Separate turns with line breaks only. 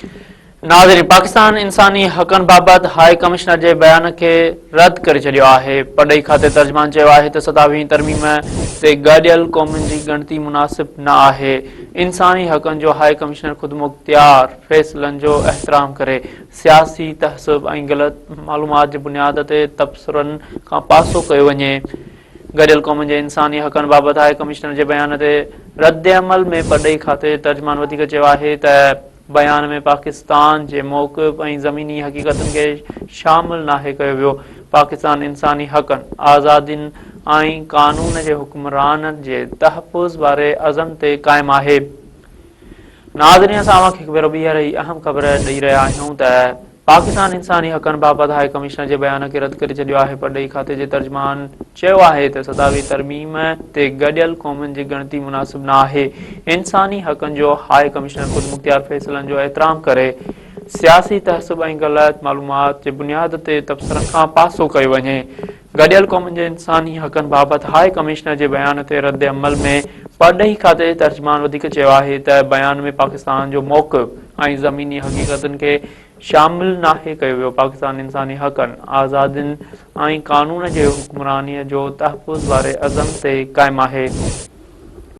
ناظرين پاڪستان انساني حقن بابت هاء ڪمشنر جي بيان کي رد ڪري ڇڏيو آهي. پرڏيهي کاتي ترجمان چيو آهي ته ستاويهين ترميم تي گڏيل قومن جي ڳڻتي مناسب نه آهي. انساني حقن جو هاء ڪمشنر خودمختيار فيصلن جو احترام ڪري، سياسي تعصب ۽ غلط معلومات جي بنياد تي تبصرن کان پاسو ڪيو وڃي. گڏيل قومن جي انساني حقن بابت هاء ڪمشنر جي بيان تي ردعمل ۾ پرڏيهي کاتي جي ترجمان وڌيڪ چيو آهي ته بيان ۾ پاڪستان جي موقف ۽ زميني حقيقتن کي شامل ناهي ڪيو ويو، پاڪستان انساني حقن، آزادين ۽ قانون جي حڪمرانن جي تحفظ واري عزم تي قائم آهي. ناظرين اسان اوهان کي هڪ ڀيرو ٻيهر هي اهم خبر ڏئي رهيا آهيون ته پاڪستان انساني حقن بابت هاء ڪمشنر جي بيان کي رد ڪري ڇڏيو آهي پرڏيهي کاتي جي ترجمان چيو آهي ته ستاويهه ترميم تي گڏيل قومن جي ڳڻتي مناسب نه آهي انساني حقن جو هاء ڪمشنر خودمختيار فيصلن جو احترام ڪري سياسي تعصب ۽ غلط معلومات جي بنياد تي تبصرن کان پاسو ڪيو وڃي گڏيل قومن جي انساني حقن بابت هاء ڪمشنر جي بيان تي رد عمل ۾ پرڏيهي کاتي جي ترجمان وڌيڪ چيو آهي ته بيان ۾ پاڪستان جو موقف ۽ زميني حقيقتن کي شامل ناهي ڪيو ويو، پاڪستان انساني حقن، آزادين ۽ قانون جي حڪمراني جو تحفظ واري عزم تي قائم آهي.